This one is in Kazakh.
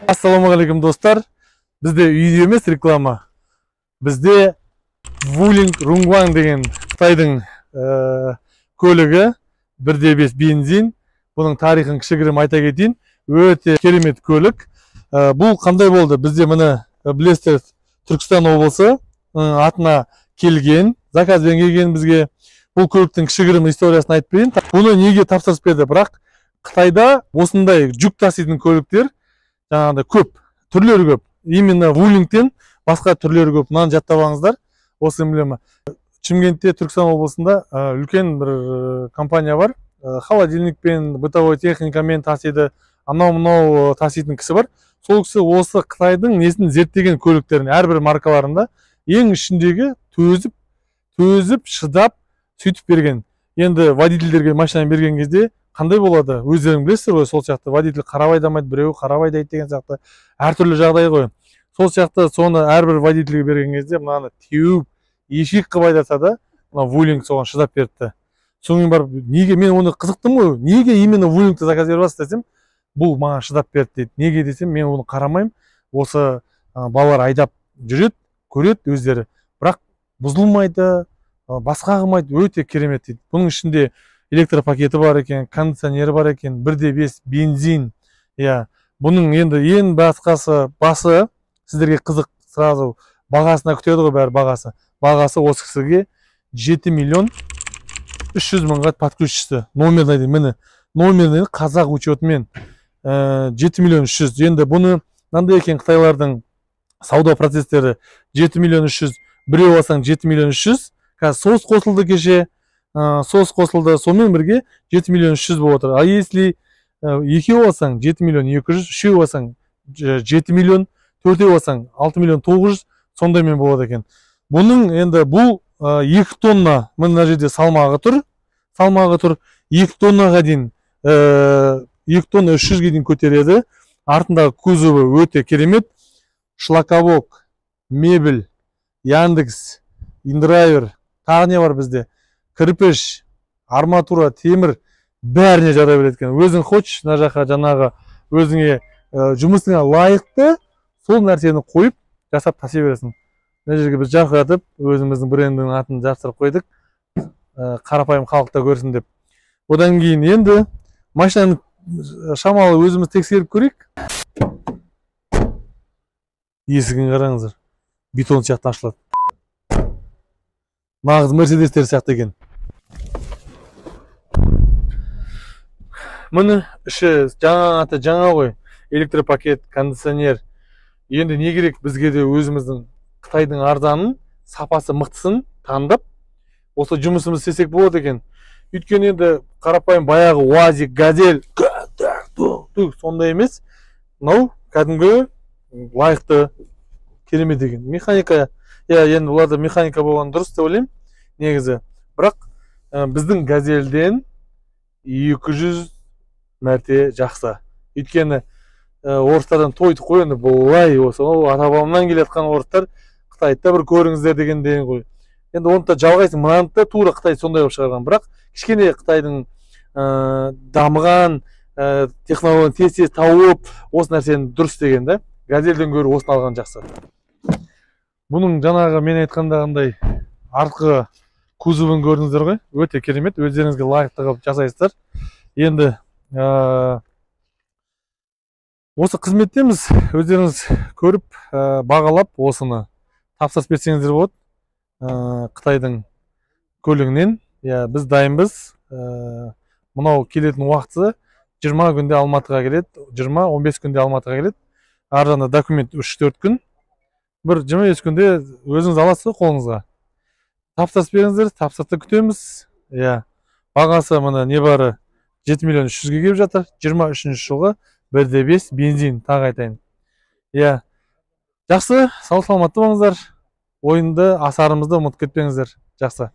Ассалаумағалейкум, достар. Бізде үйде емес реклама. Бізде Wuling Rongguang деген Қытайдың көлігі, 1.5 бензин. Бұның тарихын кішігірім айта кетейін. Өте керемет көлік. Бұл қандай болды? Бізде міне білесіздер, Түркістан облысы атына келген, заказбен келген бізге. Бұл көліктің кішігірім историясын айтып берейін. Бұны неге тапсырыс берді? Бірақ Қытайда осындай жүк таситын көліктер жаңағыдай көп, түрлері көп. Именно Wuling'тен басқа түрлері көп. Мынаны жаттап алыңыздар, осы эмблема. Шымкентте, Түркістан облысында үлкен бір компания бар. Холодильникпен, бытовой техникамен тасиды, анау-мынау таситын кісі бар. Сол кісі осы Қытайдың несін зерттеген, көліктерін, әрбір маркаларында ең ішіндегі төзіп, шыдап, сөйтіп берген. Енді водительдерге машинаны берген кезде қандай болады? Өздерің білесіздер ғой, сол сияқты водитель қарап айдамайды, біреуі қарап айдайды деген сияқты әртүрлі жағдай ғой. Сол сияқты соны әрбір водительге берген кезде мынаны теуіп, ешек қылып айдаса да, мына Wuling соған шыдап беріпті. Содан кейін барып, неге мен оны қызықтым ғой, неге именно Wulingті заказ беріп аласыз десем, бұл маған шыдап берді дейді. Неге десем, мен оны қарамаймын, осы балалар айдап жүреді, көреді өздері, бірақ бұзылмайды, басқа қылмайды, өте керемет дейді. Бұның ішінде электропакеті бар екен, кондиционері бар екен, 1.5 бензин. Иә, бұның енді ең басқасы, басы сіздерге қызық, сразу бағасына күтеді ғой бәрі бағасы. Бағасы осы кісіге 7 миллион 300 мыңға подключится. Номерін айтайын, міне, номерін қазақ учетымен 7 миллион 300. Енді бұны мынандай екен қытайлардың сауда процестері, 7 миллион 300, біреу алсаң 7 миллион 300, қазір соус қосылды кеше, соус қосылды, сонымен бірге 7 миллион 300 болып отыр. А если екеу алсаң 7 миллион 200, үшеу алсаң 7 миллион, төртеу алсаң 6 миллион 900, сондаймен болады екен. Бұның енді бұл 2 тонна, мына жерде салмағы тұр, салмағы тұр, 2 тоннаға дейін, 2 тонна 300-ге дейін көтереді. Артындағы кузовы өте керемет. Шлаковок, мебель, Яндекс, Индрайвер, тағы не бар бізде? Кірпіш, арматура, темір, бәріне жарай береді екен. Өзің хочешь, мына жаққа жаңағы өзіңе жұмысыңа лайықты сол нәрсені қойып жасап таси бересің. Мына жерге біз жарқыратып өзіміздің брендің атын жапсырып қойдық, қарапайым халық та көрсін деп. Одан кейін енді машинаны шамалы өзіміз тексеріп көрейік. Есігін қараңыздар, бетон сияқты ашылады. Нағыз Мерседестер сияқты екен. Міне іші жаңа, аты жаңа ғой, электропакет, кондиционер. Енді не керек бізге де өзіміздің Қытайдың арзанын, сапасы мықтысын таңдап, осы жұмысымызды істесек болады екен. Өйткені енді қарапайым баяғы УАЗик, Газель, сондай емес. Мынау кәдімгі лайықты, керемет екен. Механика, иә, енді бұларда механика болған дұрыс деп ойлаймын негізі. Бірақ біздің Газельден 200 мәрте жақсы. Өйткені орыстардан тойдық қой енді, былай осы ата-бабамнан келе жатқан орыстар Қытайды да бір көріңіздер дегендей ғой. Енді оны да жалғайсың, мынаны да тура Қытай сондай қылып шығарған. Бірақ кішкене Қытайдың дамыған технологияны тез-тез тауып, осы нәрсені дұрыс деген да. Газельден гөрі осыны алған жақсы. Бұның жаңағы мен айтқандағындай артқы кузовын көрдіңіздер ғой, өте керемет, өздеріңізге лайықты қылып жасайсыздар. Енді осы қызметтеміз, өздеріңіз көріп, бағалап осыны тапсырыс берсеңіздер болады. Қытайдың көлігінен, иә, біз дайынбыз. Мынау келетін уақыты 20 күнде Алматыға келеді, 20-15 күнде Алматыға келеді. Ар жағында документ 3-4 күн. Бір 25 күнде өзіңіз аласыз ғой қолыңызға. Тапсырыс беріңіздер, тапсырысты күтеміз. Иә, бағасы мына небары 7 миллион 300-ге келіп жатыр. 23 жылғы 1.5 бензин, тағы айтайын. Иә, жақсы, сау саламатты болыңыздар. Ойынды, асарымызды ұмытып кетпеңіздер. Жақсы.